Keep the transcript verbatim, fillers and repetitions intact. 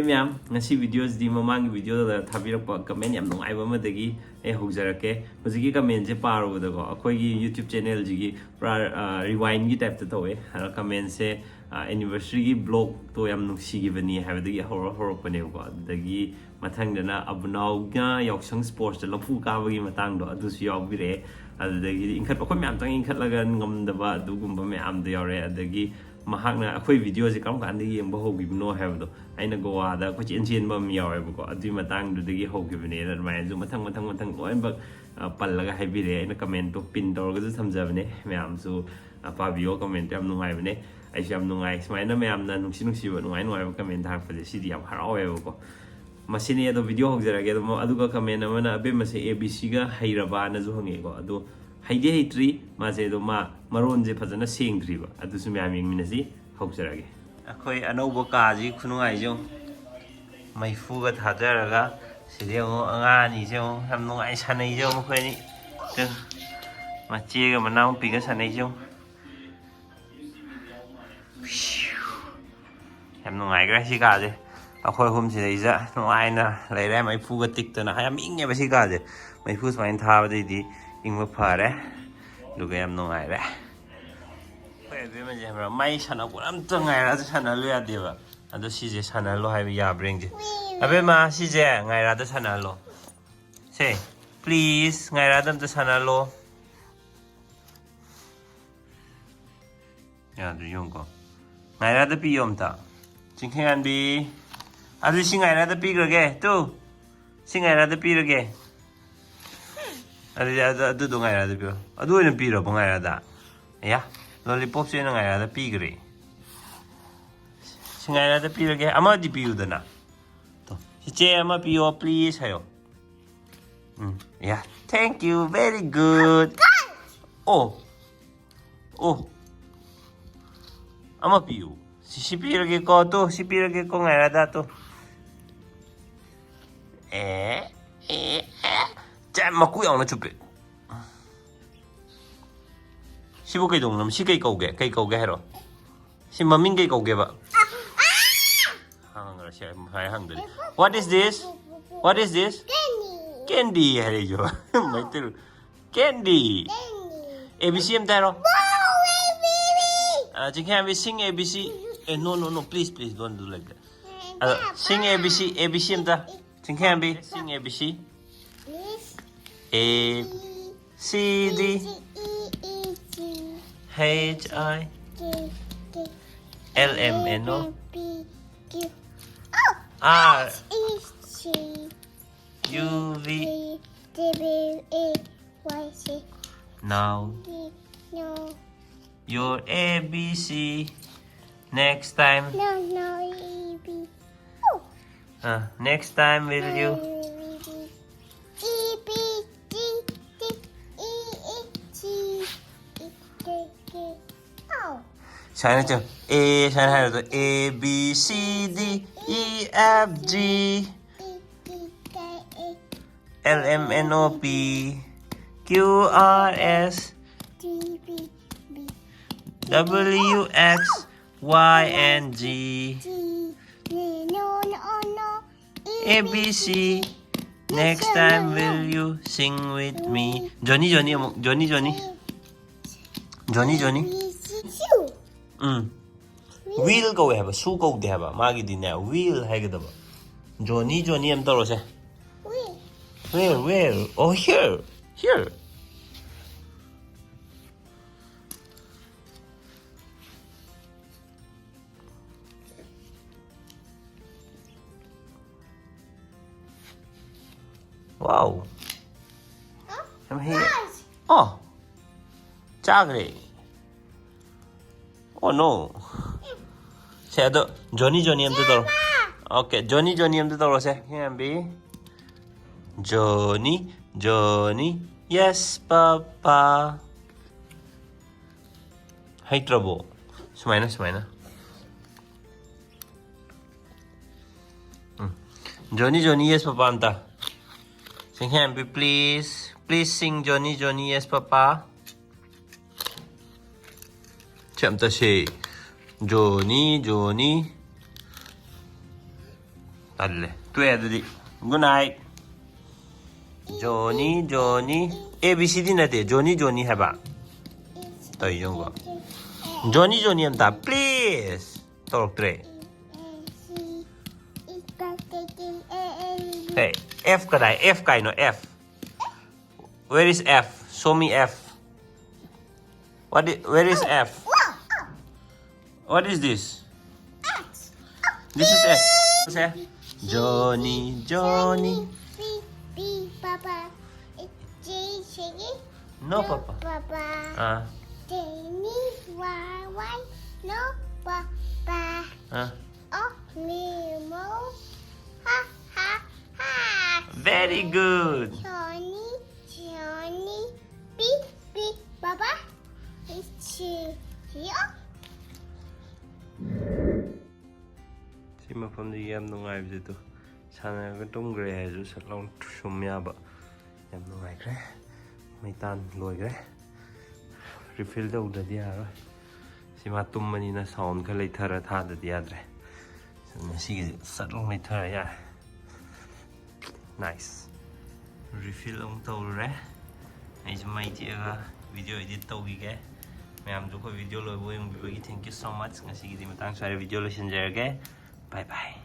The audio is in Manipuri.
ꯃꯌꯥꯝ, ꯉꯁꯤ ꯚꯤꯗꯤꯑꯣꯁꯤꯗꯤ ꯃꯃꯥꯡꯒꯤ ꯚꯤꯗꯤꯑꯣꯗ ꯊꯥꯕꯤꯔꯛꯄ ꯀꯃꯦꯟ ꯌꯥꯝ ꯅꯨꯡꯉꯥꯏꯕ ꯑꯃꯗꯒꯤ ꯑꯩ ꯍꯧꯖꯔꯛꯀꯦ꯫ ꯍꯧꯖꯤꯛꯀꯤ ꯀꯃꯦꯟꯁꯦ ꯄꯥꯔꯨꯕꯗꯀꯣ, ꯑꯩꯈꯣꯏꯒꯤ YouTube ꯆꯦꯅꯦꯜꯁꯤꯒꯤ ꯄꯨꯔꯥ ꯔꯤꯋꯥꯏꯟꯒꯤ ꯇꯥꯏꯞꯇ ꯇꯧꯋꯦ꯫ ꯑꯗꯣ ꯀꯃꯦꯟꯁꯦ ꯑꯦꯅꯤꯚꯔꯁꯔꯤꯒꯤ ꯕ꯭ꯂꯣꯛꯇꯣ ꯌꯥꯝ ꯅꯨꯡꯁꯤꯈꯤꯕꯅꯤ ꯍꯥꯏꯕꯗꯒꯤ ꯍꯧꯔ ꯍꯧꯔꯛꯄꯅꯦꯕꯀꯣ꯫ ꯑꯗꯨꯗꯒꯤ ꯃꯊꯪꯗꯅ ꯑꯕꯨꯅꯥꯎꯅ ꯌꯥꯎꯁꯪ ꯁ꯭ꯄꯣꯔꯠꯁꯇ ꯂꯐꯨ ꯀꯥꯕꯒꯤ ꯃꯇꯥꯡꯗꯣ ꯑꯗꯨꯁꯨ ꯌꯥꯎꯕꯤꯔꯛꯑꯦ꯫ ꯑꯗꯨꯗꯒꯤꯗꯤ ꯏꯟꯈꯠ ꯑꯩꯈꯣꯏ ꯃꯌꯥꯝ ꯆꯪ ꯏꯟꯈꯠꯂꯒ ꯉꯝꯗꯕ ꯑꯗꯨꯒꯨꯝꯕ ꯃꯌꯥꯝꯗꯣ ꯌꯥꯎꯔꯦ꯫ ꯑꯗꯒꯤ ꯃꯍꯥꯛꯅ ꯑꯩꯈꯣꯏ ꯚꯤꯗꯤꯑꯣꯁꯦ ꯀꯔꯝ ꯀꯥꯟꯗ ꯌꯦꯡꯕ ꯍꯧꯈꯤꯕꯅꯣ ꯍꯥꯏꯕꯗꯣ, ꯑꯩꯅ ꯒꯣꯋꯥꯗ ꯀꯣꯏꯆꯦꯟ ꯆꯦꯟꯕ ꯑꯃ ꯌꯥꯎꯋꯦꯕꯀꯣ, ꯑꯗꯨꯒꯤ ꯃꯇꯥꯡꯗꯨꯗꯒꯤ ꯍꯧꯈꯤꯕꯅꯦꯅ ꯑꯗꯨꯃꯥꯏꯅꯁꯨ ꯃꯊꯪ ꯃꯊꯪ ꯃꯊꯪ ꯂꯣꯏꯅꯃꯛ ꯑ, ꯄꯜꯂꯒ ꯍꯥꯏꯕꯤꯔꯛꯑꯦ꯫ ꯑꯩꯅ ꯀꯃꯦꯟꯇꯣ ꯄꯤꯟ ꯇꯧꯔꯒꯁꯨ ꯊꯝꯖꯕꯅꯦ, ꯃꯌꯥꯝꯁꯨ ꯑ, ꯄꯥꯕꯤꯌꯣ꯫ ꯀꯃꯦꯟꯇꯣ ꯌꯥꯝ ꯅꯨꯡꯉꯥꯏꯕꯅꯦ, ꯑꯩꯁꯨ ꯌꯥꯝ ꯅꯨꯡꯉꯥꯏ ꯁꯨꯃꯥꯏꯅ ꯃꯌꯥꯝꯅ ꯅꯨꯡꯁꯤ ꯅꯨꯡꯁꯤꯕ ꯅꯨꯡꯉꯥꯏ ꯅꯨꯡꯉꯥꯏꯕ ꯀꯃꯦꯟ ꯊꯥꯔꯛꯄꯁꯦ, ꯁꯤꯗꯤ ꯌꯥꯝ ꯍꯔꯥꯎꯋꯦꯕꯀꯣ꯫ ꯃꯁꯤꯅꯤ꯫ ꯑꯗꯣ ꯚꯤꯗꯤꯑꯣ ꯍꯧꯖꯔꯒꯦ꯫ ꯑꯗꯣ ꯑꯗꯨꯒ ꯀꯃꯦꯟ ꯑꯃꯅ, "ꯑꯕꯦꯝꯃꯁꯦ ꯑꯦ ꯕꯤ ꯁꯤꯒ ꯍꯩꯔꯕꯅꯁꯨ ꯍꯪꯉꯛꯑꯦꯀꯣ꯫ ꯑꯗꯣ ꯍꯩꯗꯤ ꯍꯩꯇ꯭ꯔꯤ ꯃꯥꯁꯦ, ꯑꯗꯣ ꯃꯥ ꯃꯔꯣꯟꯁꯦ ꯐꯖꯅ ꯁꯦꯡꯗ꯭ꯔꯤꯕ, ꯑꯗꯨꯁꯨ ꯃꯌꯥꯝ ꯌꯦꯡꯃꯤꯟꯅꯁꯤ꯫ ꯍꯧꯖꯔꯒꯦ꯫ ꯑꯩꯈꯣꯏ ꯑꯅꯧꯕ ꯀꯥꯁꯤ ꯈꯨꯅꯨꯡꯉꯥꯏꯁꯦ ꯌꯦꯡꯉꯨ꯫ ꯃꯩꯐꯨꯒ ꯊꯥꯖꯔꯒ ꯁꯤꯗꯤ ꯑꯃꯨꯛ ꯑꯉꯥꯡ ꯑꯅꯤꯁꯦ ꯑꯃꯨꯛ ꯌꯥꯝ ꯅꯨꯡꯉꯥꯏ ꯁꯥꯟꯅꯩꯁꯦ ꯌꯦꯡꯉꯨ ꯃꯈꯣꯏ ꯑꯅꯤ꯫ ꯇꯨ, ꯃꯆꯦꯒ ꯃꯅꯥꯎꯄꯤꯒ ꯁꯥꯟꯅꯩꯁꯦ ꯌꯦꯡꯉꯨ꯫ ꯌꯥꯝ ꯅꯨꯡꯉꯥꯏꯈ꯭ꯔꯦ ꯁꯤ ꯀꯥꯁꯦ꯫ ꯑꯩꯈꯣꯏ ꯑꯍꯨꯝ ꯁꯤꯗꯩꯁꯤꯗ ꯅꯨꯡꯉꯥꯏꯅ ꯂꯩꯔꯦ, ꯃꯩꯐꯨꯒ ꯇꯤꯛꯇꯅ꯫ ꯌꯥꯝ ꯏꯪꯉꯦꯕ ꯁꯤ ꯀꯥꯁꯦ꯫ ꯃꯩꯐꯨ ꯁꯨꯃꯥꯏꯅ ꯊꯥꯕꯗꯩꯗꯤ ꯏꯪꯕ ꯐꯔꯦ, ꯑꯗꯨꯒ ꯌꯥꯝ ꯅꯨꯡꯉꯥꯏꯔꯦ꯫ ꯑꯩꯈꯣꯏ ꯑꯕꯦꯝꯃꯁꯦ ꯈꯪꯕ꯭ꯔꯥ, ꯃꯥꯏ ꯁꯥꯟꯅꯄꯣꯠ ꯑꯝꯇ ꯉꯥꯏꯔꯁꯨ ꯁꯥꯟꯅꯍꯜꯂꯨ ꯌꯥꯗꯦꯕ꯫ ꯑꯗꯣ ꯁꯤꯁꯦ ꯁꯥꯟꯅꯍꯜꯂꯣ ꯍꯥꯏꯕ ꯌꯥꯕ꯭ꯔꯥ ꯌꯦꯡꯁꯦ꯫ ꯑꯕꯦꯝꯃ, ꯁꯤꯁꯦ ꯉꯥꯏꯔꯥꯗ ꯁꯥꯟꯅꯍꯜꯂꯣ꯫ ꯁꯦ, ꯄ꯭ꯂꯤꯖ, ꯉꯥꯏꯔꯥꯗ ꯑꯝꯇ ꯁꯥꯟꯅꯍꯜꯂꯣ꯫ ꯌꯥꯗ꯭ꯔꯤ ꯌꯦꯡꯉꯨꯀꯣ꯫ ꯉꯥꯏꯔꯥꯗ ꯄꯤꯌꯣ ꯑꯝꯇ꯫ ꯆꯤꯡꯈꯩꯉꯥꯟꯕꯤ꯫ ꯑꯗꯨ ꯁꯤ ꯉꯥꯏꯔꯥꯗ ꯄꯤꯈ꯭ꯔꯒꯦ꯫ ꯇꯨ꯫ ꯁꯤ ꯉꯥꯏꯔꯥꯗ ꯄꯤꯔꯒꯦ꯫ ꯑꯗꯨꯗꯤ ꯑꯗꯨ, ꯑꯗꯨꯗꯣ ꯉꯥꯏꯔꯥꯗ ꯄꯤꯔꯣ꯫ ꯑꯗꯨ ꯑꯣꯏꯅ ꯄꯤꯔꯕꯣ ꯉꯥꯏꯔꯥꯗ? ꯑꯌꯥ, ꯂꯣꯂꯤꯄꯣꯞꯁꯦ ꯑꯣꯏꯅ ꯉꯥꯏꯔꯥꯗ ꯄꯤꯈ꯭ꯔꯦ꯫ ꯁꯤ ꯉꯥꯏꯔꯥꯗ ꯄꯤꯔꯒꯦ꯫ ꯑꯃꯗꯤ ꯄꯤꯌꯨꯗꯅ꯫ ꯇꯣ, ꯏꯆꯦ ꯑꯃ ꯄꯤꯌꯣ, ꯄ꯭ꯂꯤꯖ ꯍꯥꯏꯌꯣ꯫ ꯎꯝ, ꯌꯥ꯫ Thank you, very good. ꯑꯣ꯫ ꯑꯣ꯫ ꯑꯃ ꯄꯤꯌꯨ꯫ ꯁꯤ, ꯁꯤ ꯄꯤꯔꯒꯦꯀꯣ, ꯇꯣ, ꯁꯤ ꯄꯤꯔꯒꯦꯀꯣ, ꯉꯥꯏꯔꯥꯗ, ꯇꯣ꯫ ꯑꯦ, ꯑꯦ, ꯑꯦ꯫ ꯆꯦ, ꯃꯀꯨ ꯌꯥꯎꯅ ꯆꯨꯞꯄꯦ꯫ ꯁꯤꯕꯨ ꯀꯩꯗꯧꯅꯣ? ꯁꯤ ꯀꯩ ꯀꯧꯒꯦ? ꯀꯩ ꯀꯧꯒꯦ ꯍꯥꯏꯔꯣ? ꯁꯤ ꯃꯃꯤꯡ ꯀꯩ ꯀꯧꯒꯦꯕ? ꯍꯪꯉꯨꯔꯁꯤ꯫ ꯍꯥꯏ ꯍꯪꯗ꯭ꯔꯗꯤ, "What is this? What is this?" Candy ꯍꯥꯏꯔꯛꯏꯁꯨ꯫ Meiteilon. Candy. A B C ꯑꯝꯇ ꯍꯥꯏꯔꯣ꯫ ꯑ, ꯆꯤꯡꯈꯩꯉꯥꯟꯕꯤ, sing A B C. Eh, no, no, no, please, please, don't do like that. ꯑꯗꯣ, sing A B C, A B C ꯑꯝꯇ꯫ ꯆꯤꯡꯈꯩꯉꯥꯟꯕꯤ, sing A B C. A, C, D, H, I, L, M, N, O, R, U, V. Now, your A B C. Next time. No, no, A B. Uh, next time, will you? E, B, D, E, H, E, K, K. Oh. ꯁꯨꯃꯥꯏꯅ ꯆꯪ-, A ꯁꯨꯃꯥꯏꯅ ꯍꯥꯏꯔꯣ꯫ A, B, C, D, E, F, G, L, M, N, O, P, Q, R, S, W, X, Y, and Z. A, B, C. Next time, will you sing with me? Johnny, Johnny ꯑꯃꯨꯛ, Johnny, Johnny. Johnny, Johnny. Um. Will ꯀꯧꯋꯦ ꯍꯥꯏꯕ, shoe ꯀꯧꯗꯦ ꯍꯥꯏꯕ꯫ ꯃꯥꯒꯤꯗꯤꯅꯦ, will ꯍꯥꯏꯒꯗꯕ꯫ Johnny, Johnny ꯑꯃ ꯇꯧꯔꯁꯦ꯫ Where, where? Oh, here. Here. Wow. I'm here. Oh. ꯆꯥꯈ꯭ꯔꯦ꯫ Oh no. ꯁꯦ, ꯑꯗꯣ Johnny, Johnny ꯑꯝꯇ ꯇꯧꯔꯣ꯫ Okay, Johnny, Johnny ꯑꯝꯇ ꯇꯧꯔꯣꯁꯦ꯫ ꯆꯤꯡꯈꯩꯉꯥꯟꯕꯤ꯫ Johnny, Johnny, yes, Papa. ꯍꯩꯇ꯭ꯔꯕꯣ? ꯁꯨꯃꯥꯏꯅ, ꯁꯨꯃꯥꯏꯅ꯫ ꯎꯝ꯫ Johnny, Johnny, yes, Papa ꯑꯝꯇ꯫ ꯆꯤꯡꯈꯩꯉꯥꯟꯕꯤ, please. Please sing Johnny, Johnny, yes, Papa. ꯁꯤ ꯑꯝꯇ ꯁꯦ꯫ Johnny, Johnny. ꯇꯜꯂꯦ꯫ ꯇꯣꯛꯑꯦ ꯑꯗꯨꯗꯤ꯫ Good night꯫ Johnny, Johnny꯫ A B C D ꯅꯠꯇꯦ, Johnny, Johnny ꯍꯥꯏꯕ꯫ ꯇꯧꯔꯤꯁꯦ ꯌꯦꯡꯉꯨꯀꯣ꯫ Johnny, Johnny ꯑꯝꯇ, please꯫ ꯇꯧꯔꯛꯇ꯭ꯔꯦ꯫ Hey, F ꯀꯗꯥꯏ? F ꯀꯥꯏꯅꯣ, F? Where is F? Show me F. What is, where is F? What is this? This is F. What's F? Johnny, Johnny. Be, be, Papa. J, J, No, Papa. Papa. Ah, Jenny, why, why? No, Papa. ah. Oh, Nemo. Ha, ha, ha. Very good. Johnny, Johnny. Be, be, Papa. It's you. ꯁꯤ ꯃꯐꯝꯗ ꯌꯥꯝ ꯅꯨꯡꯉꯥꯏꯕꯁꯦ꯫ ꯑꯗꯨ ꯁꯥꯟꯅꯔꯒ ꯇꯨꯝꯈ꯭ꯔꯦ ꯍꯥꯏꯔꯁꯨ ꯁꯠ ꯂꯥꯎꯅ ꯁꯨꯝ ꯌꯥꯕ꯫ ꯌꯥꯝ ꯅꯨꯡꯉꯥꯏꯈ꯭ꯔꯦ꯫ ꯃꯩꯇꯥꯟ ꯂꯣꯏꯈ꯭ꯔꯦ꯫ Refill ꯇꯧꯗ꯭ꯔꯗꯤ ꯌꯥꯔꯔꯣꯏ꯫ ꯁꯤ ꯃꯥ ꯇꯨꯝꯕꯅꯤꯅ sound ꯈꯔ ꯂꯩꯊꯔ ꯊꯥꯗꯗꯤ ꯌꯥꯗ꯭ꯔꯦ꯫ ꯑꯗꯨꯅ ꯁꯤꯒꯤꯁꯦ ꯁꯠ ꯂꯥꯎꯅ ꯂꯩꯊꯔ ꯌꯥꯔꯦ꯫ Nice꯫ Refill ꯑꯃꯨꯛ ꯇꯧꯔꯨꯔꯦ꯫ ꯑꯩꯁꯨ ꯃꯩ ꯇꯤꯛꯑꯒ video edit ꯇꯧꯈꯤꯒꯦ꯫ ꯃꯌꯥꯝꯁꯨ ꯑꯩꯈꯣꯏ video ꯂꯣꯏꯕ ꯌꯦꯡꯕꯤꯕꯒꯤ thank you so much꯫ ꯉꯁꯤꯒꯤꯗꯤ ꯃꯇꯥꯡ ꯁ꯭ꯋꯥꯏꯗ video ꯂꯣꯏꯁꯤꯟꯖꯔꯒꯦ꯫ Bye bye꯫